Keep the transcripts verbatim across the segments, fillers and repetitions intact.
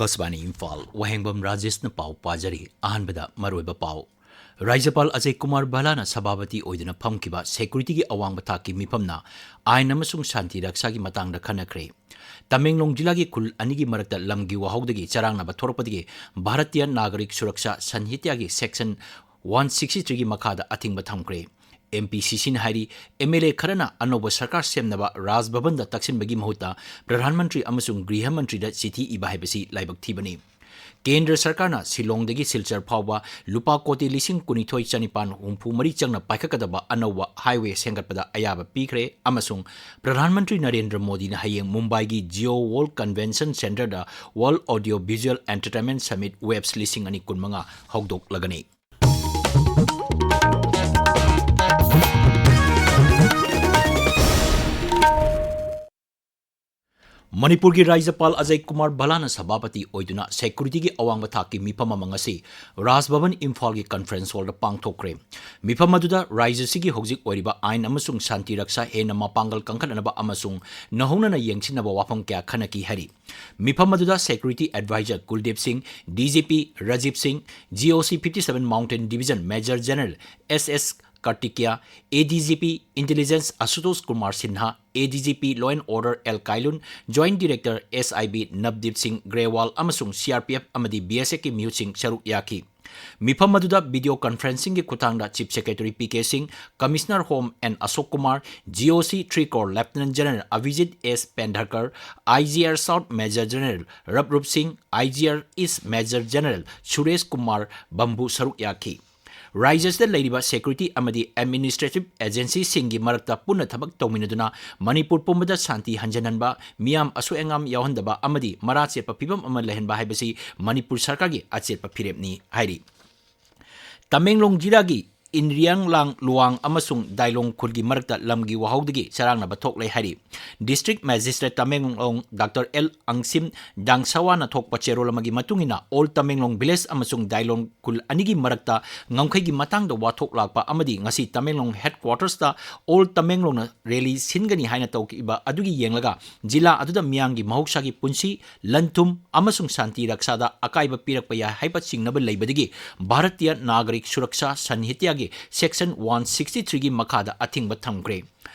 ꯑꯀꯥꯁꯕꯥꯅꯤ ꯏꯝꯐꯥꯜ, ꯋꯥꯍꯦꯡꯕꯝ ꯔꯥꯖꯦꯁꯅ ꯄꯥꯎ ꯄꯥꯖꯔꯤ꯫ ꯑꯍꯥꯟꯕꯗ ꯃꯔꯨꯑꯣꯏꯕ ꯄꯥꯎ꯫ ꯔꯥꯖ꯭ꯌꯄꯥꯜ ꯑꯖꯌ ꯀꯨꯃꯥꯔ ꯚꯜꯂꯥꯅ ꯁꯚꯥꯄꯇꯤ ꯑꯣꯏꯗꯨꯅ ꯐꯝꯈꯤꯕ ꯁꯦꯀ꯭ꯌꯨꯔꯤꯇꯤꯒꯤ ꯑꯋꯥꯡꯕ ꯊꯥꯛꯀꯤ ꯃꯤꯐꯝꯅ ꯑꯥꯏꯟ ꯑꯃꯁꯨꯡ ꯁꯥꯟꯇꯤ ꯔꯛꯁꯥꯒꯤ ꯃꯇꯥꯡꯗ ꯈꯟꯅꯈ꯭ꯔꯦ꯫ ꯇꯃꯦꯡꯂꯣꯡ ꯖꯤꯂꯥꯒꯤ ꯈꯨꯜ ꯑꯅꯤꯒꯤ ꯃꯔꯛꯇ ꯂꯝꯒꯤ ꯋꯥꯍꯧꯗꯒꯤ ꯆꯔꯥꯡꯅꯕ ꯊꯣꯔꯛꯄꯗꯒꯤ Bharatiya ꯅꯥꯒꯔꯤꯛ Suraksha ꯁꯟꯍꯤꯇ꯭ꯌꯥꯒꯤ section one sixty ꯊ꯭ꯔꯤꯒꯤ ꯃꯈꯥꯗ ꯑꯊꯤꯡꯕ ꯊꯝꯈ꯭ꯔꯦ꯫ ꯑꯦꯝ ꯄꯤ ꯁꯤ ꯁꯤꯅ ꯍꯥꯏꯔꯤ, ꯑꯦꯝ ꯑꯦꯜ ꯑꯦ ꯈꯔꯅ ꯑꯅꯧꯕ ꯁꯔꯀꯥꯔ ꯁꯦꯝꯅꯕ ꯔꯥꯖ ꯚꯕꯟꯗ ꯇꯛꯁꯤꯟꯕꯒꯤ ꯃꯍꯨꯠꯇ ꯄ꯭ꯔꯙꯥꯟ ꯃꯟꯇ꯭ꯔꯤ ꯑꯃꯁꯨꯡ ꯒ꯭ꯔꯤꯍ ꯃꯟꯇ꯭ꯔꯤꯗ ꯆꯤꯊꯤ ꯏꯕ ꯍꯥꯏꯕꯁꯤ ꯂꯥꯏꯕꯛ ꯊꯤꯕꯅꯤ꯫ ꯀꯦꯟꯗ꯭ꯔ ꯁꯔꯀꯥꯔꯅ ꯁꯤꯂꯣꯡꯗꯒꯤ ꯁꯤꯜꯆꯔ ꯐꯥꯎꯕ ꯂꯨꯄꯥ ꯀꯣꯇꯤ ꯂꯤꯁꯤꯡ ꯀꯨꯟꯅꯤꯊꯣꯏ ꯆꯅꯤꯄꯥꯟ ꯍꯨꯝꯐꯨ ꯃꯔꯤ ꯆꯪꯅ ꯄꯥꯏꯈꯠꯀꯗꯕ ꯑꯅꯧꯕ ꯍꯥꯏꯋꯦ ꯁꯦꯝꯒꯠꯄꯗ ꯑꯌꯥꯕ ꯄꯤꯈ꯭ꯔꯦ ꯑꯃꯁꯨꯡ ꯄ꯭ꯔꯙꯥꯟ ꯃꯟꯇ꯭ꯔꯤ ꯅꯔꯦꯟꯗ꯭ꯔ ꯃꯣꯗꯤꯅ ꯍꯌꯦꯡ ꯃꯨꯝꯕꯥꯏꯒꯤ ꯖꯤꯑꯣ ꯋꯥꯔꯜꯗ ꯀꯟꯚꯦꯟꯁꯟ ꯁꯦꯟꯇꯔꯗ world audio visual entertainment summit WAVES ꯂꯤꯁꯤꯡ ꯑꯅꯤ ꯀꯨꯟꯃꯉꯥ ꯍꯧꯗꯣꯛꯂꯒꯅꯤ꯫ ꯃꯅꯤꯄꯨꯔꯒꯤ ꯔꯥꯖ꯭ꯌꯄꯥꯜ ꯑꯖꯌ ꯀꯨꯃꯥꯔ ꯚꯜꯂꯥꯅ ꯁꯚꯥꯄꯇꯤ ꯑꯣꯏꯗꯨꯅ ꯁꯦꯀ꯭ꯌꯨꯔꯤꯇꯤꯒꯤ ꯑꯋꯥꯡꯕ ꯊꯥꯛꯀꯤ ꯃꯤꯐꯝ ꯑꯃ ꯉꯁꯤ ꯔꯥꯖ ꯚꯕꯟ ꯏꯝꯐꯥꯜꯒꯤ ꯀꯟꯐꯔꯦꯟꯁ ꯍꯣꯜꯗ ꯄꯥꯡꯊꯣꯛꯈ꯭ꯔꯦ꯫ ꯃꯤꯐꯝ ꯑꯗꯨꯗ ꯔꯥꯖ꯭ꯌꯁꯤꯒꯤ ꯍꯧꯖꯤꯛ ꯑꯣꯏꯔꯤꯕ ꯑꯥꯏꯟ ꯑꯃꯁꯨꯡ ꯁꯥꯟꯇꯤ ꯔꯛꯁꯥ ꯍꯦꯟꯅ ꯃꯄꯥꯡꯒꯜ ꯀꯟꯈꯠꯅꯅꯕ ꯑꯃꯁꯨꯡ ꯅꯧꯍꯧꯅꯅ ꯌꯦꯡꯁꯤꯟꯅꯕ ꯋꯥꯐꯝ ꯀꯌꯥ ꯈꯟꯅꯈꯤ ꯍꯥꯏꯔꯤ꯫ ꯃꯤꯐꯝ ꯑꯗꯨꯗ ꯁꯦꯀ꯭ꯌꯨꯔꯤꯇꯤ ꯑꯦꯗꯚꯥꯏꯖꯔ ꯀꯨꯜꯗꯤꯞ ꯁꯤꯡ, ꯗꯤ ꯖꯤ ꯄꯤ ꯔꯥꯖꯤꯕ ꯁꯤꯡ, G O C fifty seven mountain division major general S S Kartikeya, A D G P intelligence Ashutosh Kumar Sinha, A D G P law and order L Kailun, joint director S I B Navdeep Singh Grewal ꯑꯃꯁꯨꯡ C R P F ꯑꯃꯗꯤ B S ꯑꯦꯐꯀꯤ ꯃꯤꯍꯨꯠꯁꯤꯡ ꯁꯔꯨꯛ ꯌꯥꯈꯤ꯫ ꯃꯤꯐꯝ ꯑꯗꯨꯗ video ꯀꯟꯐꯔꯦꯟꯁꯤꯡꯒꯤ ꯈꯨꯠꯊꯥꯡꯗ chief secretary P K Singh, commissioner home N Ashok Kumar, G O C three corps lieutenant general Abhijit S Pendharkar, I G R south major general Ravroop Singh, I G R east major general Suresh Kumar ꯕꯝꯕꯨ ꯁꯔꯨꯛ ꯌꯥꯈꯤ꯫ ꯔꯥꯖ꯭ꯌꯁꯤꯗ ꯂꯩꯔꯤꯕ ꯁꯦꯀ꯭ꯌꯨꯔꯤꯇꯤ ꯑꯃꯗꯤ ꯑꯦꯗꯃꯤꯅꯤꯁꯇ꯭ꯔꯦꯇꯤꯚ ꯑꯦꯖꯦꯟꯁꯤꯁꯤꯡꯒꯤ ꯃꯔꯛꯇ ꯄꯨꯟꯅ ꯊꯕꯛ ꯇꯧꯃꯤꯟꯅꯗꯨꯅ ꯃꯅꯤꯄꯨꯔ ꯄꯨꯝꯕꯗ ꯁꯥꯟꯇꯤ ꯍꯟꯖꯤꯟꯍꯟꯕ, ꯃꯤꯌꯥꯝ ꯑꯁꯣꯏ ꯑꯉꯥꯝ ꯌꯥꯎꯍꯟꯗꯕ ꯑꯃꯗꯤ ꯃꯔꯥ ꯆꯦꯠꯄ ꯐꯤꯚꯝ ꯑꯃ ꯂꯩꯍꯟꯕ ꯍꯥꯏꯕꯁꯤ ꯃꯅꯤꯄꯨꯔ ꯁꯔꯀꯥꯔꯒꯤ ꯑꯆꯦꯠꯄ ꯐꯤꯔꯦꯞꯅꯤ ꯍꯥꯏꯔꯤ꯫ ꯇꯃꯦꯡꯂꯣꯡ ꯖꯤꯂꯥꯒꯤ ꯏꯟꯔꯤꯌꯥꯡꯂꯥꯡ ꯂꯨꯋꯥꯡ ꯑꯃꯁꯨꯡ ꯗꯥꯏꯂꯣꯡ ꯈꯨꯜꯒꯤ ꯃꯔꯛꯇ ꯂꯝꯒꯤ ꯋꯥꯍꯧꯗꯒꯤ ꯆꯔꯥꯡꯅꯕ ꯊꯣꯛꯂꯦ ꯍꯥꯏꯔꯤ꯫ District Magistrate Tamenglong doctor L Angshim ꯗꯥꯡꯁꯋꯥꯅ ꯊꯣꯛꯄ ꯆꯦꯔꯣꯜ ꯑꯃꯒꯤ ꯃꯇꯨꯡ ꯏꯟꯅ, Old Tamenglong Village ꯑꯃꯁꯨꯡ ꯗꯥꯏꯂꯣꯡ ꯈꯨꯜ ꯑꯅꯤꯒꯤ ꯃꯔꯛꯇ ꯉꯝꯈꯩꯒꯤ ꯃꯇꯥꯡꯗ ꯋꯥꯊꯣꯛ ꯂꯥꯛꯄ ꯑꯃꯗꯤ ꯉꯁꯤ ꯇꯃꯦꯡꯂꯣꯡ headquarters ꯇ Old Tamenglong ꯅ rally ꯁꯤꯟꯒꯅꯤ ꯍꯥꯏꯅ ꯇꯧꯈꯤꯕ ꯑꯗꯨꯒꯤ ꯌꯦꯡꯂꯒ ꯖꯤꯂꯥ ꯑꯗꯨꯗ ꯃꯤꯌꯥꯝꯒꯤ ꯃꯍꯧꯁꯥꯒꯤ ꯄꯨꯟꯁꯤ, ꯂꯟ-ꯊꯨꯝ ꯑꯃꯁꯨꯡ ꯁꯥꯟꯇꯤ ꯔꯛꯁꯥꯗ ꯑꯀꯥꯏꯕ ꯄꯤꯔꯛꯄ ꯌꯥꯏ ꯍꯥꯏꯕ ꯆꯤꯡꯅꯕ ꯂꯩꯕꯗꯒꯤ Bharatiya ꯅꯥꯒꯔꯤꯛ Suraksha ꯁꯟꯍꯤꯇ꯭ꯌꯒꯤ Section one sixty three ꯒꯤ ꯃꯈꯥꯗ ꯑꯊꯤꯡꯕ ꯊꯝꯈ꯭ꯔꯦ꯫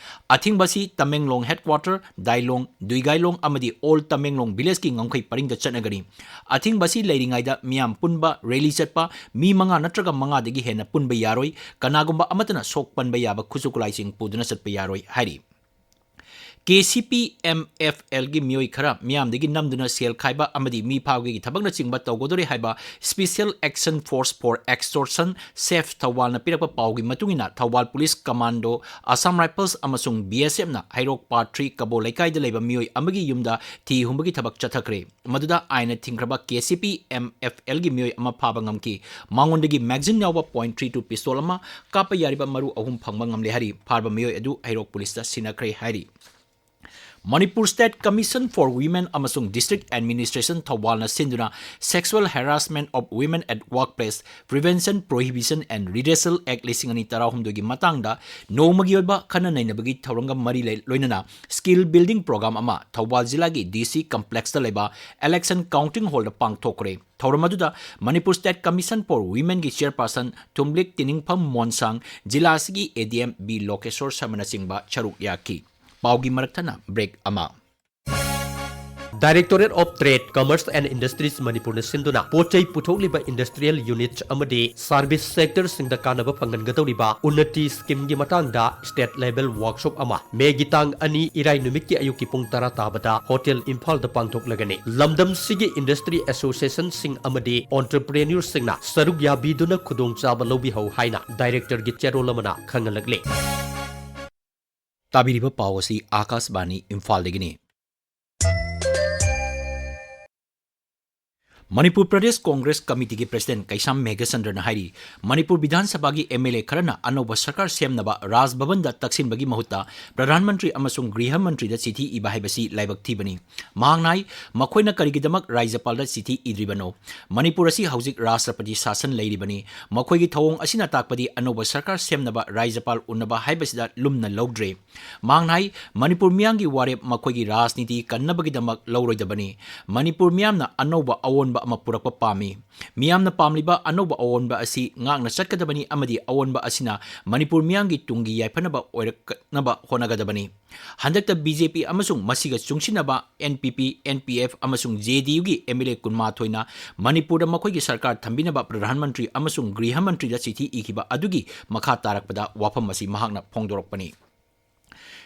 ꯑꯊꯤꯡꯕ ꯑꯁꯤ ꯇꯃꯦꯡꯂꯣꯡ headquarter, ꯗꯥꯏꯂꯣꯡ, ꯗꯨꯏꯒꯥꯏꯂꯣꯡ ꯑꯃꯗꯤ Old Tamenglong Village ꯀꯤ ꯉꯝꯈꯩ ꯄꯔꯤꯡꯗ ꯆꯠꯅꯒꯅꯤ꯫ ꯑꯊꯤꯡꯕ ꯑꯁꯤ ꯂꯩꯔꯤꯉꯩꯗ ꯃꯤꯌꯥꯝ ꯄꯨꯟꯕ, rally ꯆꯠꯄ, ꯃꯤ ꯃꯉꯥ ꯅꯠꯇ꯭ꯔꯒ ꯃꯉꯥꯗꯒꯤ ꯍꯦꯟꯅ ꯄꯨꯟꯕ ꯌꯥꯔꯣꯏ, ꯀꯅꯥꯒꯨꯝꯕ ꯑꯃꯠꯇꯅ ꯁꯣꯛ ꯄꯟꯕ ꯌꯥꯕ ꯈꯨꯠꯁꯨ ꯈꯨꯠꯂꯥꯏꯁꯤꯡ ꯄꯨꯗꯨꯅ ꯆꯠꯄ ꯌꯥꯔꯣꯏ ꯍꯥꯏꯔꯤ꯫ K C P M F L ꯒꯤ ꯃꯤꯑꯣꯏ ꯈꯔ ꯃꯤꯌꯥꯝꯗꯒꯤ ꯅꯝꯗꯨꯅ ꯁꯦꯜ ꯈꯥꯏꯕ ꯑꯃꯗꯤ ꯃꯤ ꯐꯥꯕꯒꯤ ꯊꯕꯛꯅꯆꯤꯡꯕ ꯇꯧꯒꯗꯧꯔꯦ ꯍꯥꯏꯕ Special Action Force for Extortion, SAFE, ꯊꯧꯕꯥꯜꯅ ꯄꯤꯔꯛꯄ ꯄꯥꯎꯒꯤ ꯃꯇꯨꯡ ꯏꯟꯅ, Thoubal Police Commando, Assam Rifles ꯑꯃꯁꯨꯡ B S F ꯅ ꯍꯩꯔꯣꯛ Part three ꯀꯕꯣ ꯂꯩꯀꯥꯏꯗ ꯂꯩꯕ ꯃꯤꯑꯣꯏ ꯑꯃꯒꯤ ꯌꯨꯝꯗ ꯊꯤ ꯍꯨꯝꯕꯒꯤ ꯊꯕꯛ ꯆꯠꯊꯈ꯭ꯔꯦ꯫ ꯃꯗꯨꯗ ꯑꯥꯏꯟꯅ ꯊꯤꯡꯈ꯭ꯔꯕ K C P M F L ꯒꯤ ꯃꯤꯑꯣꯏ ꯑꯃ ꯐꯥꯕ ꯉꯝꯈꯤ꯫ ꯃꯉꯣꯟꯗꯒꯤ magazine ꯌꯥꯎꯕ point three two pistol ꯑꯃ, ꯀꯥꯞꯄ ꯌꯥꯔꯤꯕ ꯃꯔꯨ ꯑꯍꯨꯝ ꯐꯪꯕ ꯉꯝꯂꯦ ꯍꯥꯏꯔꯤ꯫ ꯐꯥꯔꯕ ꯃꯤꯑꯣꯏ ꯑꯗꯨ ꯍꯩꯔꯣꯛ ꯄꯨꯂꯤꯁꯇ ꯁꯤꯟꯅꯈ꯭ꯔꯦ ꯍꯥꯏꯔꯤ꯫ Manipur State Commission for Women ꯑꯃꯁꯨꯡ District Administration ꯊꯧꯕꯥꯜꯅ ꯁꯤꯟꯗꯨꯅ Sexual Harassment of Women at Workplace Prevention, Prohibition and Redressal Act ꯂꯤꯁꯤꯡ ꯑꯅꯤ ꯇꯔꯥꯍꯨꯝꯗꯣꯏꯒꯤ ꯃꯇꯥꯡꯗ ꯅꯣꯡꯃꯒꯤ ꯑꯣꯏꯕ ꯈꯟꯅ ꯅꯩꯅꯕꯒꯤ ꯊꯧꯔꯝꯒ ꯃꯔꯤ ꯂꯩ-, ꯂꯣꯏꯅꯅ skill building program ꯑꯃ ꯊꯧꯕꯥꯜ ꯖꯤꯂꯥꯒꯤ D C complex ꯇ ꯂꯩꯕ Election Counting Hall ꯗ ꯄꯥꯡꯊꯣꯛꯈ꯭ꯔꯦ꯫ ꯊꯧꯔꯝ ꯑꯗꯨꯗ Manipur State Commission for Women ꯒꯤ chairperson ꯊꯨꯝꯂꯤꯛ ꯇꯤꯅꯤꯡꯐꯝ ꯃꯣꯟꯁꯥꯡ, ꯖꯤꯂꯥ ꯑꯁꯤꯒꯤ A D M B ꯂꯣꯀꯦꯁꯣꯔ ꯁꯔꯃꯅꯆꯤꯡꯕ ꯁꯔꯨꯛ ꯌꯥꯈꯤ꯫ ꯄꯥꯎꯒꯤ ꯃꯔꯛ ꯊꯠꯅ break ꯑꯃ꯫ Directorate of Trade, Commerce and Industries ꯃꯅꯤꯄꯨꯔꯅ ꯁꯤꯟꯗꯨꯅ ꯄꯣꯠ ꯆꯩ ꯄꯨꯊꯣꯛꯂꯤꯕ industrial units ꯑꯃꯗꯤ service sector ꯁꯤꯡꯗ ꯀꯥꯟꯅꯕ ꯐꯪꯍꯟꯒꯗꯧꯔꯤꯕ ꯎꯟꯅꯇꯤ scheme ꯒꯤ ꯃꯇꯥꯡꯗ state level workshop ꯑꯃ ꯃꯦꯒꯤ ꯇꯥꯡ ꯑꯅꯤ ꯏꯔꯥꯏ ꯅꯨꯃꯤꯠꯀꯤ ꯑꯌꯨꯛꯀꯤ ꯄꯨꯡ ꯇꯔꯥ ꯇꯥꯕꯗ Hotel ꯏꯝꯐꯥꯜꯗ ꯄꯥꯡꯊꯣꯛꯂꯒꯅꯤ꯫ ꯂꯝꯗꯝꯁꯤꯒꯤ industry association ꯁꯤꯡ ꯑꯃꯗꯤ entrepreneur ꯁꯤꯡꯅ ꯁꯔꯨꯛ ꯌꯥꯕꯤꯗꯨꯅ ꯈꯨꯗꯣꯡꯆꯥꯕ ꯂꯧꯕꯤꯍꯧ ꯍꯥꯏꯅ director ꯒꯤ ꯆꯦꯔꯣꯜ ꯑꯃꯅ ꯈꯪꯍꯜꯂꯛꯂꯤ꯫ ꯇꯥꯕꯤꯔꯤꯕ ꯄꯥꯎ ꯑꯁꯤ ꯑꯥꯀꯥꯁꯕꯥꯅꯤ ꯏꯝꯐꯥꯜꯗꯒꯤꯅꯤ꯫ ꯃꯅꯤꯄꯨꯔ ꯄ꯭ꯔꯗꯦꯁ ꯀꯣꯡꯒ꯭ꯔꯦꯁ ꯀꯃꯤꯇꯤꯒꯤ ꯄ꯭ꯔꯁꯤꯗꯦꯟꯠ ꯀꯩꯁꯥꯝ ꯃꯦꯘꯆꯟꯗ꯭ꯔꯅ ꯍꯥꯏꯔꯤ, ꯃꯅꯤꯄꯨꯔ ꯕꯤꯙꯥꯟ ꯁꯚꯥꯒꯤ ꯑꯦꯝ ꯑꯦꯜ ꯑꯦ ꯈꯔꯅ ꯑꯅꯧꯕ ꯁꯔꯀꯥꯔ ꯁꯦꯝꯅꯕ ꯔꯥꯖ ꯚꯕꯟꯗ ꯇꯛꯁꯤꯟꯕꯒꯤ ꯃꯍꯨꯠꯇ ꯄ꯭ꯔꯙꯥꯟ ꯃꯟꯇ꯭ꯔꯤ ꯑꯃꯁꯨꯡ ꯒ꯭ꯔꯤꯍ ꯃꯟꯇ꯭ꯔꯤꯗ ꯆꯤꯊꯤ ꯏꯕ ꯍꯥꯏꯕꯁꯤ ꯂꯥꯏꯕꯛ ꯊꯤꯕꯅꯤ꯫ ꯃꯍꯥꯛꯅ ꯍꯥꯏ, ꯃꯈꯣꯏꯅ ꯀꯔꯤꯒꯤꯗꯃꯛ ꯔꯥꯖ꯭ꯌꯄꯥꯜꯗ ꯆꯤꯊꯤ ꯏꯗ꯭ꯔꯤꯕꯅꯣ? ꯃꯅꯤꯄꯨꯔ ꯑꯁꯤ ꯍꯧꯖꯤꯛ ꯔꯥꯁꯇ꯭ꯔꯄꯇꯤ ꯁꯥꯁꯟ ꯂꯩꯔꯤꯕꯅꯤ꯫ ꯃꯈꯣꯏꯒꯤ ꯊꯧꯑꯣꯡ ꯑꯁꯤꯅ ꯇꯥꯛꯄꯗꯤ ꯑꯅꯧꯕ ꯁꯔꯀꯥꯔ ꯁꯦꯝꯅꯕ ꯔꯥꯖ꯭ꯌꯄꯥꯜ ꯎꯅꯕ ꯍꯥꯏꯕꯁꯤꯗ ꯂꯨꯝꯅ ꯂꯧꯗ꯭ꯔꯦ꯫ ꯃꯍꯥꯛꯅ ꯍꯥꯏ, ꯃꯅꯤꯄꯨꯔ ꯃꯤꯌꯥꯝꯒꯤ ꯋꯥꯔꯦꯞ ꯃꯈꯣꯏꯒꯤ ꯔꯥꯖꯅꯤꯇꯤ ꯀꯟꯅꯕꯒꯤꯗꯃꯛ ꯂꯧꯔꯣꯏꯗꯕꯅꯤ꯫ ꯃꯅꯤꯄꯨꯔ ꯃꯤꯌꯥꯝꯅ ꯑꯅꯧꯕ ꯑꯑꯣꯟꯕ ꯑꯃ ꯄꯨꯔꯛꯄ ꯄꯥꯝꯃꯤ꯫ ꯃꯤꯌꯥꯝꯅ ꯄꯥꯝꯂꯤꯕ ꯑꯅꯧꯕ ꯑꯑꯣꯟꯕ ꯑꯁꯤ ꯉꯥꯛꯅ ꯆꯠꯀꯗꯕꯅꯤ ꯑꯃꯗꯤ ꯑꯑꯣꯟꯕ ꯑꯁꯤꯅ ꯃꯅꯤꯄꯨꯔ ꯃꯤꯌꯥꯝꯒꯤ ꯇꯨꯡꯒꯤ ꯌꯥꯏꯐꯅꯕ ꯑꯣꯏꯔꯛꯅꯕ ꯍꯣꯠꯅꯒꯗꯕꯅꯤ꯫ ꯍꯟꯗꯛꯇ ꯕꯤ ꯖꯦ ꯄꯤ ꯑꯃꯁꯨꯡ ꯃꯁꯤꯒ ꯆꯨꯡꯁꯤꯟꯅꯕ ꯑꯦꯟ ꯄꯤ ꯄꯤ, ꯑꯦꯟ ꯄꯤ ꯑꯦꯐ ꯑꯃꯁꯨꯡ ꯖꯦ ꯗꯤ ꯌꯨꯒꯤ ꯑꯦꯝ ꯑꯦꯜ ꯑꯦ ꯀꯨꯟꯃꯥꯊꯣꯏꯅ ꯃꯅꯤꯄꯨꯔꯗ ꯃꯈꯣꯏꯒꯤ ꯁꯔꯀꯥꯔ ꯊꯝꯕꯤꯅꯕ ꯄ꯭ꯔꯙꯥꯟ ꯃꯟꯇ꯭ꯔꯤ ꯑꯃꯁꯨꯡ ꯒ꯭ꯔꯤꯍ ꯃꯟꯇ꯭ꯔꯤꯗ ꯆꯤꯊꯤ ꯏꯈꯤꯕ ꯑꯗꯨꯒꯤ ꯃꯈꯥ ꯇꯥꯔꯛꯄꯗ ꯋꯥꯐꯝ ꯑꯁꯤ ꯃꯍꯥꯛꯅ ꯐꯣꯡꯗꯣꯔꯛꯄꯅꯤ꯫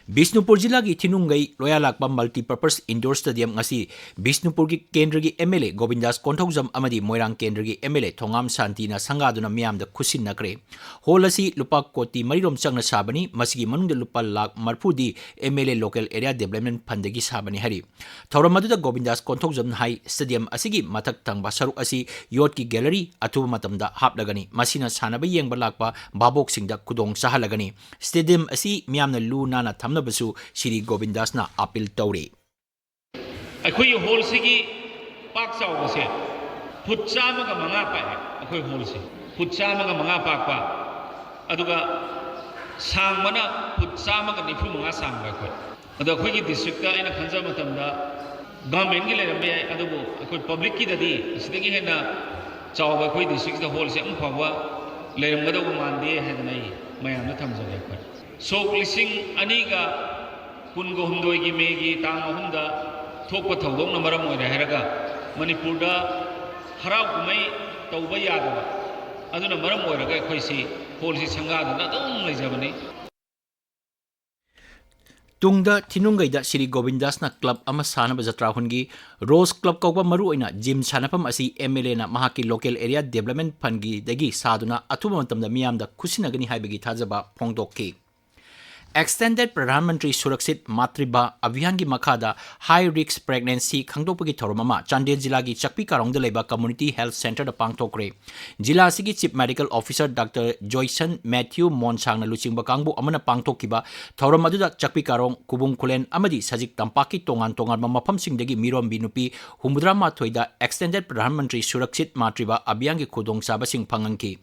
ꯕꯤꯁꯅꯨꯄꯨꯔ ꯖꯤꯂꯥꯒꯤ ꯊꯤꯅꯨꯡꯒꯩ ꯂꯣꯌꯥꯂꯥꯛꯄꯝ ꯃꯜꯇꯤꯄꯔꯄꯁ ꯏꯟꯗꯣꯔ ꯁ꯭ꯇꯦꯗꯤꯌꯝ ꯉꯁꯤ ꯕꯤꯁꯅꯨꯄꯨꯔꯒꯤ ꯀꯦꯟꯗ꯭ꯔꯒꯤ ꯑꯦꯝ ꯑꯦꯜ ꯑꯦ ꯒꯣꯕꯤꯟꯗꯥꯁ ꯀꯣꯟꯊꯧꯖꯝ ꯑꯃꯗꯤ ꯃꯣꯏꯔꯥꯡ ꯀꯦꯟꯗ꯭ꯔꯒꯤ ꯑꯦꯝ ꯑꯦꯜ ꯑꯦ ꯊꯣꯉꯥꯝ ꯁꯥꯟꯇꯤꯅ ꯁꯪꯒꯥꯗꯨꯅ ꯃꯤꯌꯥꯝꯗ ꯈꯨꯠꯁꯤꯟꯅꯈ꯭ꯔꯦ꯫ ꯍꯣꯜ ꯑꯁꯤ ꯂꯨꯄꯥ ꯀꯣꯇꯤ ꯃꯔꯤꯔꯣꯝ ꯆꯪꯅ ꯁꯥꯕꯅꯤ꯫ ꯃꯁꯤꯒꯤ ꯃꯅꯨꯡꯗ ꯂꯨꯄꯥ ꯂꯥꯈ ꯃꯔꯤꯐꯨꯗꯤ M L A local area development ꯐꯟꯗꯒꯤ ꯁꯥꯕꯅꯤ ꯍꯥꯏꯔꯤ꯫ ꯊꯧꯔꯝ ꯑꯗꯨꯗ ꯒꯣꯕꯤꯟꯗꯥꯁ ꯀꯣꯟꯊꯧꯖꯝꯅ ꯍꯥꯏ, ꯁ꯭ꯇꯦꯗꯤꯌꯝ ꯑꯁꯤꯒꯤ ꯃꯊꯛ ꯊꯪꯕ ꯁꯔꯨꯛ ꯑꯁꯤ ꯌꯣꯠꯀꯤ ꯒꯦꯂꯔꯤ ꯑꯊꯨꯕ ꯃꯇꯝꯗ ꯍꯥꯞꯂꯒꯅꯤ꯫ ꯃꯁꯤꯅ ꯁꯥꯟꯅꯕ ꯌꯦꯡꯕ ꯂꯥꯛꯄ ꯚꯥꯕꯣꯛꯁꯤꯡꯗ ꯈꯨꯗꯣꯡ ꯆꯥꯍꯜꯂꯒꯅꯤ꯫ ꯁ꯭ꯇꯦꯗꯤꯌꯝ ꯑꯁꯤ ꯃꯤꯌꯥꯝꯅ ꯂꯨ ꯅꯥꯟꯅ ꯊꯝꯅꯕꯁꯨ ꯁ꯭ꯔꯤ ꯒꯣꯕꯤꯟꯗꯥꯁꯅ ꯑꯥꯄꯤꯜ ꯇꯧꯔꯤ꯫ ꯑꯩꯈꯣꯏꯒꯤ ꯍꯣꯜꯁꯤꯒꯤ ꯄꯥꯛ ꯆꯥꯎꯕꯁꯦ ꯐꯨꯠ ꯆꯥꯝꯃꯒ ꯃꯉꯥ ꯄꯥꯛꯑꯦ꯫ ꯑꯩꯈꯣꯏ ꯍꯣꯜꯁꯦ ꯐꯨꯠ ꯆꯥꯝꯃꯒ ꯃꯉꯥ ꯄꯥꯛꯄ, ꯑꯗꯨꯒ ꯁꯥꯡꯕꯅ ꯐꯨꯠ ꯆꯥꯝꯃꯒ ꯅꯤꯐꯨ ꯃꯉꯥ ꯁꯥꯡꯕ ꯑꯩꯈꯣꯏ꯫ ꯑꯗꯣ ꯑꯩꯈꯣꯏꯒꯤ ꯗꯤꯁꯇ꯭ꯔꯤꯛꯇ ꯑꯩꯅ ꯈꯟꯖꯕ ꯃꯇꯝꯗ ꯒꯚꯔꯟꯃꯦꯟꯠꯀꯤ ꯂꯩꯔꯝꯕ ꯌꯥꯏ, ꯑꯗꯨꯕꯨ ꯑꯩꯈꯣꯏ ꯄꯕ꯭ꯂꯤꯛꯀꯤꯗꯗꯤ ꯑꯁꯤꯗꯒꯤ ꯍꯦꯟꯅ ꯆꯥꯎꯕ ꯑꯩꯈꯣꯏ ꯗꯤꯁꯇ꯭ꯔꯤꯛꯁꯤꯗ ꯍꯣꯜꯁꯦ ꯑꯃ ꯐꯥꯎꯕ ꯂꯩꯔꯝꯒꯗꯧꯕ ꯃꯥꯟꯗꯦ ꯍꯥꯏꯗꯅ ꯑꯩ ꯃꯌꯥꯝꯗ ꯊꯝꯖꯒꯦ꯫ ꯑꯩꯈꯣꯏ ꯁꯣꯛ ꯂꯤꯁꯤꯡ ꯑꯅꯤꯒ ꯀꯨꯟꯒ ꯍꯨꯝꯗꯣꯏꯒꯤ ꯃꯦꯒꯤ ꯇꯥꯡ ꯑꯍꯨꯝꯗ ꯊꯣꯛꯄ ꯊꯧꯗꯣꯛꯅ ꯃꯔꯝ ꯑꯣꯏꯔꯦ ꯍꯥꯏꯔꯒ ꯃꯅꯤꯄꯨꯔꯗ ꯍꯔꯥꯎ ꯀꯨꯝꯍꯩ ꯇꯧꯕ ꯌꯥꯗꯕ, ꯑꯗꯨꯅ ꯃꯔꯝ ꯑꯣꯏꯔꯒ ꯑꯩꯈꯣꯏꯁꯤ ꯍꯣꯜꯁꯤ ꯁꯪꯒꯥꯗꯅ ꯑꯗꯨꯝ ꯂꯩꯖꯕꯅꯤ꯫ ꯇꯨꯡꯗ ꯊꯤꯅꯨꯡꯒꯩꯗ ꯁ꯭ꯔꯤ ꯒꯣꯕꯤꯟꯗꯥꯁꯅ ꯀ꯭ꯂꯕ ꯑꯃ ꯁꯥꯅꯕ ꯖꯇ꯭ꯔꯥ ꯍꯨꯟꯈꯤ꯫ ꯔꯣꯁ ꯀ꯭ꯂꯕ ꯀꯧꯕ ꯃꯔꯨꯑꯣꯏꯅ ꯖꯤꯝ ꯁꯥꯟꯅꯐꯝ ꯑꯁꯤ ꯑꯦꯝ ꯑꯦꯜ ꯑꯦꯅ ꯃꯍꯥꯛꯀꯤ ꯂꯣꯀꯦꯜ ꯑꯦꯔꯤꯌꯥ ꯗꯦꯕꯂꯞꯃꯦꯟꯠ ꯐꯟꯒꯤꯗꯒꯤ ꯁꯥꯗꯨꯅ ꯑꯊꯨꯕ ꯃꯇꯝꯗ ꯃꯤꯌꯥꯝꯗ ꯈꯨꯠꯁꯤꯟꯅꯒꯅꯤ ꯍꯥꯏꯕꯒꯤ ꯊꯥꯖꯕ ꯐꯣꯡꯗꯣꯛꯈꯤ꯫ Extended Pradhan Mantri Surakshit Matritva Abhiyanꯒꯤ ꯃꯈꯥꯗ high risk pregnancy ꯈꯪꯗꯣꯛꯄꯒꯤ ꯊꯧꯔꯝ ꯑꯃ ꯆꯥꯟꯗꯦꯜ ꯖꯤꯂꯥꯒꯤ ꯆꯛꯄꯤ ꯀꯥꯔꯣꯡꯗ ꯂꯩꯕ Community Health Centreꯗ ꯄꯥꯡꯊꯣꯛꯈ꯭ꯔꯦ꯫ ꯖꯤꯂꯥ ꯑꯁꯤꯒꯤ Chief Medical Officer Doctor Joyson Matthew ꯃꯣꯟꯁꯥꯡꯅ ꯂꯨꯆꯤꯡꯕ ꯀꯥꯡꯕꯨ ꯑꯃꯅ ꯄꯥꯡꯊꯣꯛꯈꯤꯕ ꯊꯧꯔꯝ ꯑꯗꯨꯗ ꯆꯛꯄꯤ ꯀꯥꯔꯣꯡ, ꯈꯨꯕꯨꯝ ꯈꯨꯂꯦꯟ ꯑꯃꯗꯤ ꯁꯖꯤꯛ ꯇꯝꯄꯥꯛꯀꯤ ꯇꯣꯉꯥꯟ ꯇꯣꯉꯥꯟꯕ ꯃꯐꯝꯁꯤꯡꯗꯒꯤ ꯃꯤꯔꯣꯟꯕꯤ ꯅꯨꯄꯤ ꯍꯨꯝꯐꯨꯇꯔꯥ ꯃꯥꯊꯣꯏꯗ Extended Pradhan Mantri Surakshit Matritva Abhiyanꯒꯤ ꯈꯨꯗꯣꯡꯆꯥꯕꯁꯤꯡ ꯐꯪꯍꯟꯈꯤ꯫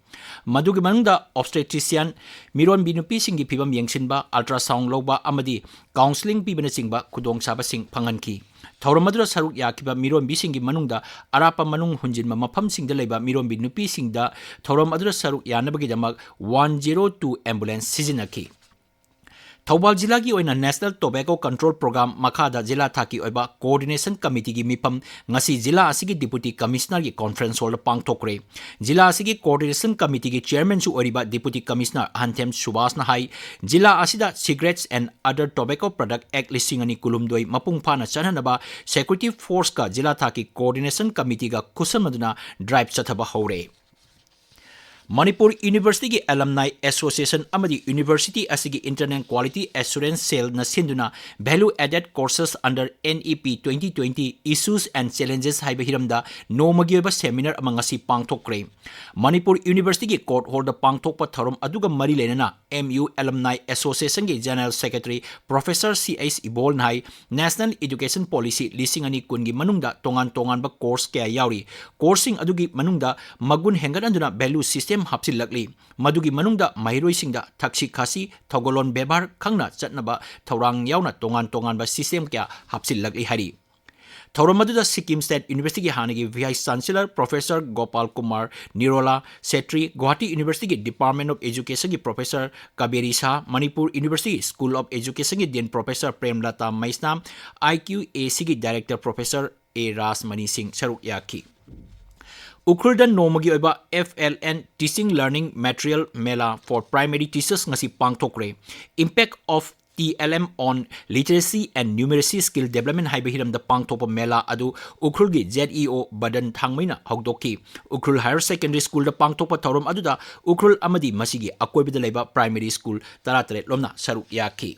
ꯃꯗꯨꯒꯤ ꯃꯅꯨꯡꯗ obstetrician, ꯃꯤꯔꯣꯟꯕꯤ ꯅꯨꯄꯤꯁꯤꯡꯒꯤ ꯐꯤꯕꯝ ꯌꯦꯡꯁꯤꯟꯕ, ultrasound ꯂꯧꯕ ꯑꯃꯗꯤ counselling ꯄꯤꯕꯅꯆꯤꯡꯕ ꯈꯨꯗꯣꯡꯆꯥꯕꯁꯤꯡ ꯐꯪꯍꯟꯈꯤ꯫ ꯊꯧꯔꯝ ꯑꯗꯨꯗ ꯁꯔꯨꯛ ꯌꯥꯈꯤꯕ ꯃꯤꯔꯣꯟꯕꯤꯁꯤꯡꯒꯤ ꯃꯅꯨꯡꯗ ꯑꯔꯥꯞꯄ ꯃꯅꯨꯡ ꯍꯨꯟꯖꯤꯟꯕ ꯃꯐꯝꯁꯤꯡꯗ ꯂꯩꯕ ꯃꯤꯔꯣꯟꯕꯤ ꯅꯨꯄꯤꯁꯤꯡꯗ ꯊꯧꯔꯝ ꯑꯗꯨꯗ ꯁꯔꯨꯛ ꯌꯥꯅꯕꯒꯤꯗꯃꯛ one zero two ambulance ꯁꯤꯖꯤꯟꯅꯈꯤ꯫ ꯊꯧꯕꯥꯜ ꯖꯤꯂꯥꯒꯤ ꯑꯣꯏꯅ National Tobacco Control Program ꯃꯈꯥꯗ ꯖꯤꯂꯥ ꯊꯥꯛꯀꯤ ꯑꯣꯏꯕ Coordination Committeeꯒꯤ ꯃꯤꯐꯝ ꯉꯁꯤ ꯖꯤꯂꯥ ꯑꯁꯤꯒꯤ Deputy Commissionerꯒꯤ conference hallꯗ ꯄꯥꯡꯊꯣꯛꯈ꯭ꯔꯦ꯫ ꯖꯤꯂꯥ ꯑꯁꯤꯒꯤ Coordination Committeeꯒꯤ Chairmanꯁꯨ ꯑꯣꯏꯔꯤꯕ Deputy Commissioner ꯑꯍꯟꯊꯦꯝ ꯁꯨꯕꯥꯁꯅ ꯍꯥꯏ, ꯖꯤꯂꯥ ꯑꯁꯤꯗ Cigarettes and Other Tobacco Product Act ꯂꯤꯁꯤꯡ ꯑꯅꯤ ꯀꯨꯟꯍꯨꯝꯗꯣꯏ ꯃꯄꯨꯡ ꯐꯥꯅ ꯆꯠꯍꯟꯅꯕ Security Forceꯀ ꯖꯤꯂꯥ ꯊꯥꯛꯀꯤ Coordination Committeeꯒ ꯈꯨꯠꯁꯝꯅꯗꯨꯅ drive ꯆꯠꯊꯕ ꯍꯧꯔꯦ꯫ ꯃꯅꯤꯄꯨꯔ Universityꯒꯤ Alumni Association ꯑꯃꯗꯤ University ꯑꯁꯤꯒꯤ Internal Quality Assurance Cellꯅ ꯁꯤꯟꯗꯨꯅ Value Added Courses under NEP twenty twenty Issues and Challenges ꯍꯥꯏꯕ ꯍꯤꯔꯝꯗ ꯅꯣꯡꯃꯒꯤ ꯑꯣꯏꯕ seminar ꯑꯃ ꯉꯁꯤ ꯄꯥꯡꯊꯣꯛꯈ꯭ꯔꯦ꯫ ꯃꯅꯤꯄꯨꯔ Universityꯒꯤ Court Hallꯗ ꯄꯥꯡꯊꯣꯛꯄ ꯊꯧꯔꯝ ꯑꯗꯨꯒ ꯃꯔꯤ ꯂꯩꯅꯅ M U Alumni Associationꯒꯤ General Secretary Professor C H ꯏꯕꯣꯜꯅ ꯍꯥꯏ, National Education Policy ꯂꯤꯁꯤꯡ ꯑꯅꯤ ꯀꯨꯟꯒꯤ ꯃꯅꯨꯡꯗ ꯇꯣꯉꯥꯟ ꯇꯣꯉꯥꯟꯕ course ꯀꯌꯥ ꯌꯥꯎꯔꯤ꯫ Courseꯁꯤꯡ ꯑꯗꯨꯒꯤ ꯃꯅꯨꯡꯗ ꯃꯒꯨꯟ ꯍꯦꯟꯒꯠꯍꯟꯗꯨꯅ value system ꯍꯥꯞꯆꯤꯜꯂꯛꯂꯤ꯫ ꯃꯗꯨꯒꯤ ꯃꯅꯨꯡꯗ ꯃꯍꯩꯔꯣꯏꯁꯤꯡꯗ ꯊꯛꯁꯤ ꯈꯥꯁꯤ, ꯊꯧꯒꯜꯂꯣꯟ ꯕꯦꯕꯥꯔ ꯈꯪꯅ ꯆꯠꯅꯕ ꯊꯧꯔꯥꯡ ꯌꯥꯎꯅ ꯇꯣꯉꯥꯟ ꯇꯣꯉꯥꯟꯕ system ꯀꯌꯥ ꯍꯥꯞꯆꯤꯜꯂꯛꯂꯤ ꯍꯥꯏꯔꯤ꯫ ꯊꯧꯔꯝ ꯑꯗꯨꯗ Sikkim State Universityꯒꯤ ꯍꯥꯟꯅꯒꯤ Vice Chancellor Professor Gopal Kumar ꯅꯤꯔꯣꯂꯥ Chetri, Guwahati Universityꯒꯤ Department of Educationꯒꯤ Professor Kaveri Shah, Manipur University School of Educationꯒꯤ Dean Professor ꯄ꯭ꯔꯦꯝꯂꯇꯥ Meisnam, IQACꯒꯤ Director Professor ꯑꯦ ꯔꯥꯖꯃꯅꯤ ꯁꯤꯡ ꯁꯔꯨꯛ ꯌꯥꯈꯤ꯫ ꯎꯈ꯭ꯔꯨꯜꯗ ꯅꯣꯡꯃꯒꯤ ꯑꯣꯏꯕ F L N Teaching Learning Material Mela for Primary Teachers ꯉꯁꯤ ꯄꯥꯡꯊꯣꯛꯈ꯭ꯔꯦ꯫ Impact of T L M on Literacy and Numeracy Skill Development ꯍꯥꯏꯕ ꯍꯤꯔꯝꯗ ꯄꯥꯡꯊꯣꯛꯄ ꯃꯦꯂꯥ ꯑꯗꯨ ꯎꯈ꯭ꯔꯨꯜꯒꯤ Z E O ꯕꯗꯟ ꯊꯥꯡꯃꯩꯅ ꯍꯧꯗꯣꯛꯈꯤ꯫ ꯎꯈ꯭ꯔꯨꯜ Higher Secondary Schoolꯗ ꯄꯥꯡꯊꯣꯛꯄ ꯊꯧꯔꯝ ꯑꯗꯨꯗ ꯎꯈ꯭ꯔꯨꯜ ꯑꯃꯗꯤ ꯃꯁꯤꯒꯤ ꯑꯀꯣꯏꯕꯗ ꯂꯩꯕ primary school ꯇꯔꯥꯇꯔꯦꯠ ꯂꯣꯝꯅ ꯁꯔꯨꯛ ꯌꯥꯈꯤ꯫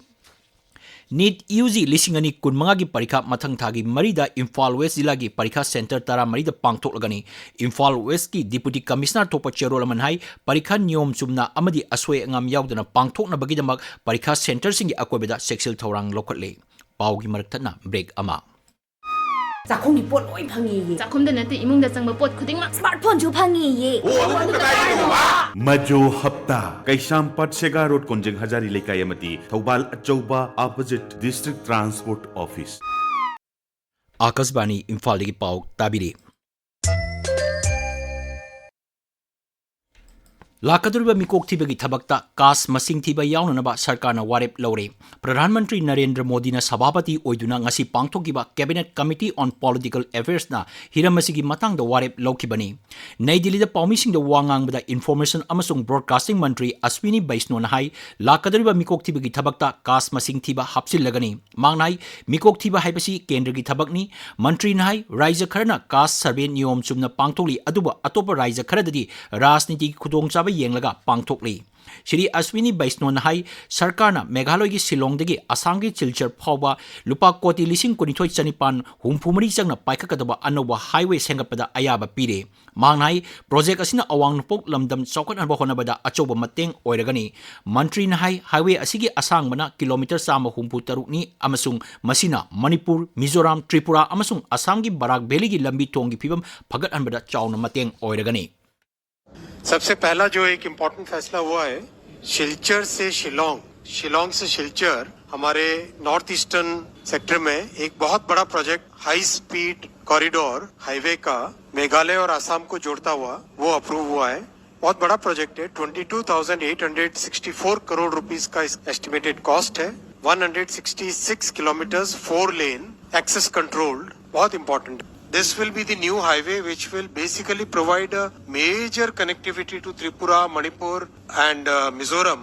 NEET U G ꯂꯤꯁꯤꯡ ꯑꯅꯤ ꯀꯨꯟꯃꯉꯥꯒꯤ ꯄꯔꯤꯈꯥ ꯃꯊꯪ ꯊꯥꯒꯤ ꯃꯔꯤꯗ ꯏꯝꯐꯥꯜ West ꯖꯤꯂꯥꯒꯤ ꯄꯔꯤꯈꯥ center ꯇꯔꯥꯃꯔꯤꯗ ꯄꯥꯡꯊꯣꯛꯂꯒꯅꯤ꯫ ꯏꯝꯐꯥꯜ Westꯀꯤ Deputy Commissioner ꯊꯣꯛꯄ ꯆꯦꯔꯣꯜ ꯑꯃꯅ ꯍꯥꯏ, ꯄꯔꯤꯈꯥ ꯅꯤꯌꯣꯝ ꯆꯨꯝꯅ ꯑꯃꯗꯤ ꯑꯁꯣꯏ ꯑꯉꯥꯝ ꯌꯥꯎꯗꯅ ꯄꯥꯡꯊꯣꯛꯅꯕꯒꯤꯗꯃꯛ ꯄꯔꯤꯈꯥ centreꯁꯤꯡꯒꯤ ꯑꯀꯣꯏꯕꯗ ꯆꯦꯛꯁꯤꯜ ꯊꯧꯔꯥꯡ ꯂꯧꯈꯠꯂꯦ꯫ ꯄꯥꯎꯒꯤ ꯃꯔꯛ ꯊꯠꯅ break ꯑꯃ꯫ ꯆꯥꯛꯈꯨꯝꯒꯤ ꯄꯣꯠ ꯂꯣꯏ ꯐꯪꯉꯦꯌꯦ꯫ ꯆꯥꯛꯈꯨꯝꯗ ꯅꯠꯇꯦ, ꯏꯃꯨꯡꯗ ꯆꯪꯕ ꯄꯣꯠ ꯈꯨꯗꯤꯡꯃꯛ꯫ Smartphoneꯁꯨ ꯐꯪꯉꯦꯌꯦ꯫ ꯑꯣ, ꯑꯗꯨꯕꯨ ꯀꯗꯥꯏꯗꯅꯣ, ꯃꯥ? ꯃꯖꯣ ꯍꯞꯇꯥ, ꯀꯩꯁꯥꯝꯄꯥꯠ ꯁꯦꯒꯥ ꯔꯣꯗ ꯀꯣꯟꯖꯦꯡ ꯍꯖꯥꯔꯤ ꯂꯩꯀꯥꯏ ꯑꯃꯗꯤ ꯊꯧꯕꯥꯜ ꯑꯆꯧꯕ opposite District Transport Office꯫ ꯑꯥꯀꯥꯁꯕꯥꯅꯤ ꯏꯝꯐꯥꯜꯗꯒꯤ ꯄꯥꯎ ꯇꯥꯕꯤꯔꯤ꯫ ꯂꯥꯛꯀꯗꯧꯔꯤꯕ ꯃꯤꯀꯣꯛ ꯊꯤꯕꯒꯤ ꯊꯕꯛꯇ caste ꯃꯁꯤꯡ ꯊꯤꯕ ꯌꯥꯎꯅꯅꯕ ꯁꯔꯀꯥꯔꯅ ꯋꯥꯔꯦꯞ ꯂꯧꯔꯦ꯫ ꯄ꯭ꯔꯙꯥꯟ ꯃꯟꯇ꯭ꯔꯤ ꯅꯔꯦꯟꯗ꯭ꯔ ꯃꯣꯗꯤꯅ ꯁꯚꯥꯄꯇꯤ ꯑꯣꯏꯗꯨꯅ ꯉꯁꯤ ꯄꯥꯡꯊꯣꯛꯈꯤꯕ Cabinet Committee on Political Affairsꯅ ꯍꯤꯔꯝ ꯑꯁꯤꯒꯤ ꯃꯇꯥꯡꯗ ꯋꯥꯔꯦꯞ ꯂꯧꯈꯤꯕꯅꯤ꯫ ꯅꯩ ꯗꯤꯜꯂꯤꯗ ꯄꯥꯎꯃꯤꯁꯤꯡꯗ ꯋꯥ ꯉꯥꯡꯕꯗ Information ꯑꯃꯁꯨꯡ Broadcasting ꯃꯟꯇ꯭ꯔꯤ ꯑꯁ꯭ꯋꯤꯅꯤ ꯕꯩꯁꯅꯣꯅ ꯍꯥꯏ, ꯂꯥꯛꯀꯗꯧꯔꯤꯕ ꯃꯤꯀꯣꯛ ꯊꯤꯕꯒꯤ ꯊꯕꯛꯇ caste ꯃꯁꯤꯡ ꯊꯤꯕ ꯍꯥꯞꯆꯤꯜꯂꯒꯅꯤ꯫ ꯃꯍꯥꯛꯅ ꯍꯥꯏ, ꯃꯤꯀꯣꯛ ꯊꯤꯕ ꯍꯥꯏꯕꯁꯤ ꯀꯦꯟꯗ꯭ꯔꯒꯤ ꯊꯕꯛꯅꯤ꯫ ꯃꯟꯇ꯭ꯔꯤꯅ ꯍꯥꯏ, ꯔꯥꯏꯖ꯭ꯌ ꯈꯔꯅ caste survey ꯅꯤꯌꯣꯝ ꯆꯨꯝꯅ ꯄꯥꯡꯊꯣꯛꯂꯤ, ꯑꯗꯨꯕꯨ ꯑꯇꯣꯞꯄ ꯔꯥꯏꯖ꯭ꯌ ꯈꯔꯗꯗꯤ ꯔꯥꯖꯅꯤꯇꯤꯒꯤ ꯈꯨꯗꯣꯡꯆꯥꯕ ꯌꯦꯡꯂꯒ ꯄꯥꯡꯊꯣꯛꯂꯤ꯫ ꯁ꯭ꯔꯤ ꯑꯁ꯭ꯋꯤꯅꯤ ꯕꯩꯁꯅꯣꯅ ꯍꯥꯏ, ꯁꯔꯀꯥꯔꯅ ꯃꯦꯘꯥꯂꯌꯒꯤ ꯁꯤꯂꯣꯡꯗꯒꯤ ꯑꯁꯥꯝꯒꯤ ꯁꯤꯜꯆꯔ ꯐꯥꯎꯕ ꯂꯨꯄꯥ ꯀꯣꯇꯤ ꯂꯤꯁꯤꯡ ꯀꯨꯟꯅꯤꯊꯣꯏ ꯆꯅꯤꯄꯥꯟ ꯍꯨꯝꯐꯨ ꯃꯔꯤ ꯆꯪꯅ ꯄꯥꯏꯈꯠꯀꯗꯕ ꯑꯅꯧꯕ highway ꯁꯦꯝꯒꯠꯄꯗ ꯑꯌꯥꯕ ꯄꯤꯔꯦ꯫ ꯃꯍꯥꯛꯅ ꯍꯥꯏ, project ꯑꯁꯤꯅ ꯑꯋꯥꯡ ꯅꯣꯡꯄꯣꯛ ꯂꯝꯗꯝ ꯆꯥꯎꯈꯠꯍꯟꯕ ꯍꯣꯠꯅꯕꯗ ꯑꯆꯧꯕ ꯃꯇꯦꯡ ꯑꯣꯏꯔꯒꯅꯤ꯫ ꯃꯟꯇ꯭ꯔꯤꯅ ꯍꯥꯏ, highway ꯑꯁꯤꯒꯤ ꯑꯁꯥꯡꯕꯅ kilometre ꯆꯥꯝꯃ ꯍꯨꯝꯐꯨ ꯇꯔꯨꯛꯅꯤ ꯑꯃꯁꯨꯡ ꯃꯁꯤꯅ ꯃꯅꯤꯄꯨꯔ, ꯃꯤꯖꯣꯔꯥꯝ, ꯇ꯭ꯔꯤꯄꯨꯔꯥ ꯑꯃꯁꯨꯡ ꯑꯁꯥꯝꯒꯤ ꯕꯔꯥꯛ ꯚꯦꯂꯤꯒꯤ ꯂꯝꯕꯤ ꯊꯣꯡꯒꯤ ꯐꯤꯕꯝ ꯐꯒꯠꯍꯟꯕꯗ ꯆꯥꯎꯅ ꯃꯇꯦꯡ ꯑꯣꯏꯔꯒꯅꯤ꯫ सबसे पहला जो एक इम्पोर्टेंट फैसला हुआ है, सिलचर से शिलोंग, शिलोंग से सिलचर, हमारे नॉर्थ ईस्टर्न सेक्टर में एक बहुत बड़ा project, high speed corridor highway का, मेघालय और आसाम को जोड़ता हुआ, वो अप्रूव हुआ है। बहुत बड़ा प्रोजेक्ट है, twenty two thousand eight hundred sixty four crore rupees का एस्टिमेटेड कॉस्ट है। One hundred sixty six kilometres, four lane, access controlled, बहुत important. This will be the new highway which will basically provide a major connectivity to Tripura, Manipur and uh, Mizoram.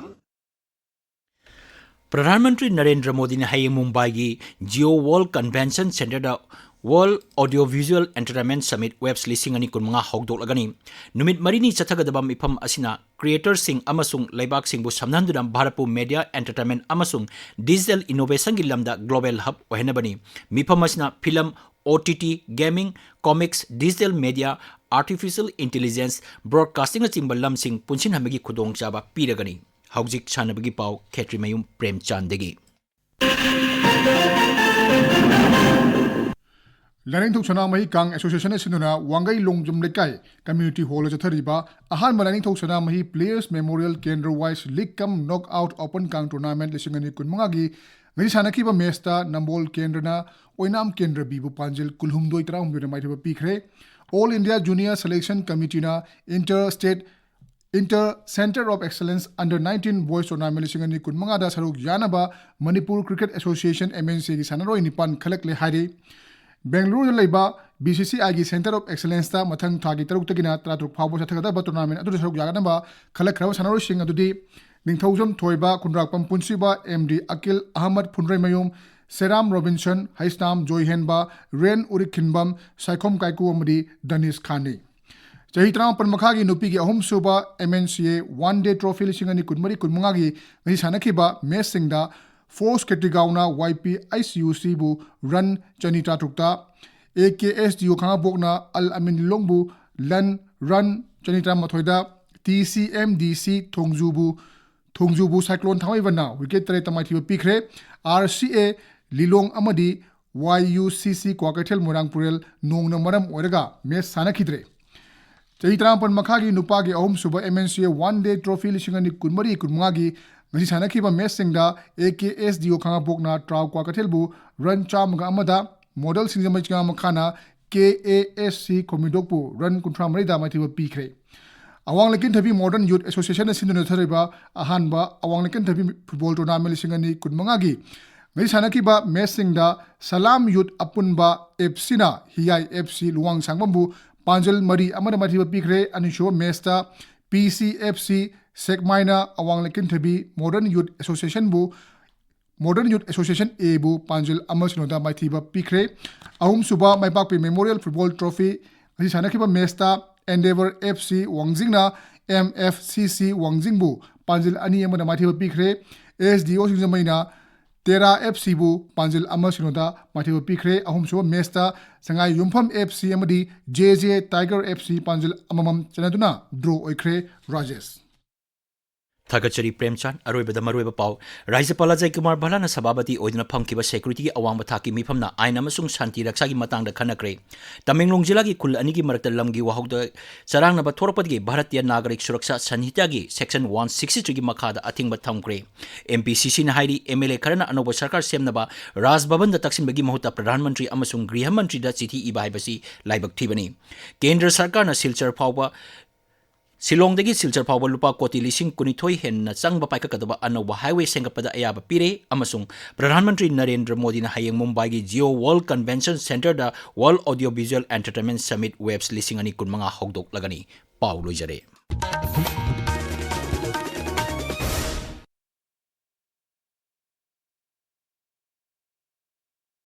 Pradhan Mantri Narendra ꯃꯣꯗꯤꯅ ꯍꯌꯦꯡ ꯃꯨꯝꯕꯥꯏꯒꯤ Jio World Convention Centerꯗ World Audio Visual Entertainment Summit Webs ꯂꯤꯁꯤꯡ ꯑꯅꯤ ꯀꯨꯟꯃꯉꯥ ꯍꯧꯗꯣꯛꯂꯒꯅꯤ꯫ ꯅꯨꯃꯤꯠ ꯃꯔꯤꯅꯤ ꯆꯠꯊꯒꯗꯕ ꯃꯤꯐꯝ ꯑꯁꯤꯅ creatorꯁꯤꯡ ꯑꯃꯁꯨꯡ ꯂꯩꯕꯥꯛꯁꯤꯡꯕꯨ ꯁꯝꯅꯍꯟꯗꯨꯅ ꯚꯥꯔꯠꯄꯨ media, entertainment ꯑꯃꯁꯨꯡ digital innovationꯒꯤ ꯂꯝꯗ global hub ꯑꯣꯏꯍꯟꯅꯕꯅꯤ꯫ ꯃꯤꯐꯝ ꯑꯁꯤꯅ film, OTT, gaming, comics, digital media, artificial intelligence, broadcastingꯅꯆꯤꯡꯕ ꯂꯝꯁꯤꯡ ꯄꯨꯟꯁꯤꯟꯍꯟꯕꯒꯤ ꯈꯨꯗꯣꯡꯆꯥꯕ ꯄꯤꯔꯒꯅꯤ꯫ ꯍꯧꯖꯤꯛ ꯁꯥꯟꯅꯕꯒꯤ ꯄꯥꯎ, ꯈꯦꯇ꯭ꯔꯤꯃꯌꯨꯝ ꯄ꯭ꯔꯦꯝꯆꯥꯟꯗꯒꯤ꯫ ꯂꯥꯏꯅꯤꯡꯊꯧ ꯁꯅꯥꯃꯍꯤ ꯀꯥꯡ Associationꯅ ꯁꯤꯟꯗꯨꯅ ꯋꯥꯡꯒꯩ ꯂꯣꯡꯖꯝ ꯂꯩꯀꯥꯏ community hallꯗ ꯆꯠꯊꯔꯤꯕ ꯑꯍꯥꯟꯕ ꯂꯥꯏꯅꯤꯡꯊꯧ ꯁꯅꯥꯃꯍꯤ Players Memorial Kendra Wise League cum Knockout Open Kang Tournament ꯂꯤꯁꯤꯡ ꯑꯅꯤ ꯀꯨꯟꯃꯉꯥꯒꯤ ꯉꯁꯤ ꯁꯥꯟꯅꯈꯤꯕ matchꯇ ꯅꯝꯕꯣꯜ ꯀꯦꯟꯗ꯭ꯔꯅ ꯑꯣꯏꯅꯥꯝ ꯀꯦꯟꯗ꯭ꯔ Bꯕꯨ ꯄꯥꯟꯖꯜ ꯀꯨꯟꯍꯨꯝꯗꯣꯏ ꯇꯔꯥꯍꯨꯝꯗꯣꯏꯅ ꯃꯥꯏꯊꯤꯕ ꯄꯤꯈ꯭ꯔꯦ꯫ All India Junior Selection Committeeꯅ Inter State Inter Center of Excellence Under nineteen Boys Tournament ꯂꯤꯁꯤꯡ ꯑꯅꯤ ꯀꯨꯟꯃꯉꯥꯗ ꯁꯔꯨꯛ ꯌꯥꯅꯕ ꯃꯅꯤꯄꯨꯔ Cricket Association, MNCAꯒꯤ ꯁꯥꯟꯅꯔꯣꯏ ꯅꯤꯄꯥꯟ ꯈꯜꯂꯛꯂꯦ ꯍꯥꯏꯔꯤ꯫ ꯕꯦꯡꯒꯂꯨꯔꯨꯗ ꯂꯩꯕ BCCIꯒꯤ Center of Excellenceꯇ ꯃꯊꯪ ꯊꯥꯒꯤ ꯇꯔꯨꯛꯇꯒꯤꯅ ꯇꯔꯥꯇꯔꯨꯛ ꯐꯥꯎꯕ ꯆꯠꯊꯒꯗꯕ tournament ꯑꯗꯨꯗ ꯁꯔꯨꯛ ꯌꯥꯒꯗꯕ ꯈꯜꯂꯛꯈ꯭ꯔꯕ ꯁꯥꯟꯅꯔꯣꯏꯁꯤꯡ ꯑꯗꯨꯗꯤ ꯅꯤꯡꯊꯧꯖꯝ ꯊꯣꯏꯕ, ꯈꯨꯟꯗ꯭ꯔꯥꯛꯄꯝ ꯄꯨꯟꯁꯤꯕ, MD ꯑꯀꯤꯜ, ꯑꯍꯃꯗ ꯐꯨꯟꯗ꯭ꯔꯩꯃꯌꯨꯝ, ꯁꯦꯔꯥꯝ ꯔꯣꯕꯤꯟꯁꯟ, ꯍꯩꯁꯅꯥꯝ ꯖꯣꯏꯍꯦꯟꯕ, ꯔꯦꯟ ꯎꯔꯤꯛꯈꯤꯟꯕꯝ, ꯁꯥꯏꯈꯣꯝ ꯀꯥꯏꯀꯨ ꯑꯃꯗꯤ ꯗꯅꯤꯁ ꯈꯥꯟꯅꯤ꯫ ꯆꯍꯤ ꯇꯔꯥꯃꯥꯄꯟ ꯃꯈꯥꯒꯤ ꯅꯨꯄꯤꯒꯤ ꯑꯍꯨꯝꯁꯨꯕ MNCA One Day Trophy ꯂꯤꯁꯤꯡ ꯑꯅꯤ ꯀꯨꯟꯃꯔꯤ ꯀꯨꯟꯃꯉꯥꯒꯤ ꯉꯁꯤ ꯁꯥꯟꯅꯈꯤꯕ matchꯁꯤꯡꯗ Force Kettigaonꯅ YPHUCꯕꯨ run ꯆꯅꯤ ꯇꯔꯥꯇꯔꯨꯛꯇ, AKSDO ꯈꯥꯉꯕꯣꯛꯅ ꯑꯜ ꯑꯃꯤꯟ ꯂꯤꯂꯣꯡꯕꯨ run, run ꯆꯅꯤ ꯇꯔꯥꯃꯥꯊꯣꯏꯗ, TCMDC ꯊꯣꯡꯖꯨꯕꯨ, ꯊꯣꯡꯖꯨꯕꯨ Cyclone ꯊꯥꯡꯃꯩꯕꯟꯅ wicket ꯇꯔꯦꯠꯇ ꯃꯥꯏꯊꯤꯕ ꯄꯤꯈ꯭ꯔꯦ꯫ RCA ꯂꯤꯂꯣꯡ ꯑꯃꯗꯤ YUCC ꯀ꯭ꯋꯥꯀꯩꯊꯦꯜ ꯃꯣꯏꯔꯥꯡꯄꯨꯔꯦꯜ ꯅꯣꯡꯅ ꯃꯔꯝ ꯑꯣꯏꯔꯒ match ꯁꯥꯟꯅꯈꯤꯗ꯭ꯔꯦ꯫ ꯆꯍꯤ ꯇꯔꯥꯃꯥꯄꯟ ꯃꯈꯥꯒꯤ ꯅꯨꯄꯥꯒꯤ ꯑꯍꯨꯝꯁꯨꯕ MNCA One Day Trophy ꯂꯤꯁꯤꯡ ꯑꯅꯤ ꯀꯨꯟꯃꯔꯤ ꯀꯨꯟꯃꯉꯥꯒꯤ ꯉꯁꯤ ꯁꯥꯟꯅꯈꯤꯕ matchꯁꯤꯡꯗ AKSDO ꯈꯥꯉꯕꯣꯛꯅ ꯇ꯭ꯔꯥꯎ ꯀ꯭ꯋꯥꯀꯩꯊꯦꯜꯕꯨ run ꯆꯥꯝꯃꯒ ꯑꯃꯗ, Model ꯁꯤꯡꯖꯃꯩ ꯆꯤꯉꯥꯃꯈꯥꯅ KASC ꯈꯣꯃꯤꯗꯣꯛꯄꯨ run ꯀꯨꯟꯊ꯭ꯔꯥ ꯃꯔꯤꯗ ꯃꯥꯏꯊꯤꯕ ꯄꯤꯈ꯭ꯔꯦ꯫ ꯑꯋꯥꯡ ꯂꯩꯀꯤꯟꯊꯕꯤ Modern Youth Associationꯅ ꯁꯤꯟꯗꯨꯅ ꯆꯠꯊꯔꯤꯕ ꯑꯍꯥꯟꯕ ꯑꯋꯥꯡ ꯂꯩꯀꯤꯟꯊꯕꯤ football tournament ꯂꯤꯁꯤꯡ ꯑꯅꯤ ꯀꯨꯟꯃꯉꯥꯒꯤ ꯉꯁꯤ ꯁꯥꯟꯅꯈꯤꯕ matchꯁꯤꯡꯗ ꯁꯂꯥꯝ Youth ꯑꯄꯨꯟꯕ FCꯅ ꯍꯤꯌꯥꯏ FC ꯂꯨꯋꯥꯡꯁꯥꯡꯕꯝꯕꯨ ꯄꯥꯟꯖꯜ ꯃꯔꯤ ꯑꯃꯗ ꯃꯥꯏꯊꯤꯕ ꯄꯤꯈ꯭ꯔꯦ꯫ ꯑꯅꯤꯁꯨꯕ matchꯇ PCFC ꯁꯦꯛꯃꯥꯏꯅ ꯑꯋꯥꯡ ꯂꯩꯀꯤꯟꯊꯕꯤ Modern Youth Associationꯕꯨ Modern Youth Association A ꯕꯨ ꯄꯥꯟꯖꯤꯜ ꯑꯃ ꯁꯤꯅꯣꯗ ꯃꯥꯏꯊꯤꯕ ꯄꯤꯈ꯭ꯔꯦ꯫ ꯑꯍꯨꯝꯁꯨꯕ ꯃꯥꯏꯄꯥꯛꯄꯤ Memorial Football Trophy ꯑꯁꯤ ꯁꯥꯟꯅꯈꯤꯕ match ꯇ Endeavour F C ꯋꯥꯡꯖꯤꯡꯅ M F C C ꯋꯥꯡꯖꯤꯡꯕꯨ ꯄꯥꯟꯖꯤꯜ ꯑꯅꯤ ꯑꯃꯗ ꯃꯥꯏꯊꯤꯕ ꯄꯤꯈ꯭ꯔꯦ꯫ S D O ꯁꯤꯡꯖꯃꯩꯅ Terra F C ꯕꯨ ꯄꯥꯟꯖꯤꯜ ꯑꯃ ꯁꯤꯅꯣꯗ ꯃꯥꯏꯊꯤꯕ ꯄꯤꯈ꯭ꯔꯦ꯫ ꯑꯍꯨꯝꯁꯨꯕ match ꯇ ꯁꯉꯥꯏ ꯌꯨꯝꯐꯝ F C ꯑꯃꯗꯤ J J Tiger F C ꯄꯥꯟꯖꯤꯜ ꯑꯃꯃꯝ ꯆꯟꯅꯗꯨꯅ draw ꯑꯣꯏꯈ꯭ꯔꯦ꯫ ꯔꯥꯖꯦꯁ꯫ ꯊꯥꯒꯠꯆꯔꯤ ꯄ꯭ꯔꯦꯝꯆꯥꯟ꯫ ꯑꯔꯣꯏꯕꯗ ꯃꯔꯨꯑꯣꯏꯕ ꯄꯥꯎ꯫ ꯔꯥꯖ꯭ꯌꯄꯥꯜ ꯑꯖꯌ ꯀꯨꯃꯥꯔ ꯚꯜꯂꯥꯅ ꯁꯚꯥꯄꯇꯤ ꯑꯣꯏꯗꯨꯅ ꯐꯝꯈꯤꯕ security ꯒꯤ ꯑꯋꯥꯡꯕ ꯊꯥꯛꯀꯤ ꯃꯤꯐꯝꯅ ꯑꯥꯏꯟ ꯑꯃꯁꯨꯡ ꯁꯥꯟꯇꯤ ꯔꯛꯁꯥꯒꯤ ꯃꯇꯥꯡꯗ ꯈꯟꯅꯈ꯭ꯔꯦ꯫ ꯇꯃꯦꯡꯂꯣꯡ ꯖꯤꯂꯥꯒꯤ ꯈꯨꯜ ꯑꯅꯤꯒꯤ ꯃꯔꯛꯇ ꯂꯝꯒꯤ ꯋꯥꯍꯧꯗ ꯆꯔꯥꯡꯅꯕ ꯊꯣꯔꯛꯄꯗꯒꯤ ꯚꯥꯔꯠꯇꯤꯌ ꯅꯥꯒꯔꯤꯛ Suraksha ꯁꯟꯍꯤꯇꯥꯒꯤ section one sixty three ꯒꯤ ꯃꯈꯥꯗ ꯑꯊꯤꯡꯕ ꯊꯝꯈ꯭ꯔꯦ꯫ M P C C ꯅ ꯍꯥꯏꯔꯤ, M L A ꯈꯔꯅ ꯑꯅꯧꯕ ꯁꯔꯀꯥꯔ ꯁꯦꯝꯅꯕ ꯔꯥꯖ ꯚꯕꯟꯗ ꯇꯛꯁꯤꯟꯕꯒꯤ ꯃꯍꯨꯠꯇ ꯄ꯭ꯔꯙꯥꯟ ꯃꯟꯇ꯭ꯔꯤ ꯑꯃꯁꯨꯡ ꯒ꯭ꯔꯤꯍ ꯃꯟꯇ꯭ꯔꯤꯗ ꯆꯤꯊꯤ ꯏꯕ ꯍꯥꯏꯕꯁꯤ ꯂꯥꯏꯕꯛ ꯊꯤꯕꯅꯤ꯫ ꯀꯦꯟꯗ꯭ꯔ ꯁꯔꯀꯥꯔꯅ ꯁꯤꯜꯆꯔ ꯐꯥꯎꯕ ꯁꯤꯂꯣꯡꯗꯒꯤ ꯁꯤꯜꯆꯔ ꯐꯥꯎꯕ ꯂꯨꯄꯥ ꯀꯣꯇꯤ ꯂꯤꯁꯤꯡ ꯀꯨꯟꯅꯤꯊꯣꯏ ꯍꯦꯟꯅ ꯆꯪꯕ ꯄꯥꯏꯈꯠꯀꯗꯕ ꯑꯅꯧꯕ highway ꯁꯦꯝꯒꯠꯄꯗ ꯑꯌꯥꯕ ꯄꯤꯔꯦ ꯑꯃꯁꯨꯡ ꯄ꯭ꯔꯙꯥꯟ ꯃꯟꯇ꯭ꯔꯤ ꯅꯔꯦꯟꯗ꯭ꯔ ꯃꯣꯗꯤꯅ ꯍꯌꯦꯡ ꯃꯨꯝꯕꯥꯏꯒꯤ Jio World Convention Centre ꯗ World Audio Visual Entertainment Summit Webs ꯂꯤꯁꯤꯡ ꯑꯅꯤ ꯀꯨꯟꯃꯉꯥ ꯍꯧꯗꯣꯛꯂꯒꯅꯤ꯫ ꯄꯥꯎ ꯂꯣꯏꯖꯔꯦ꯫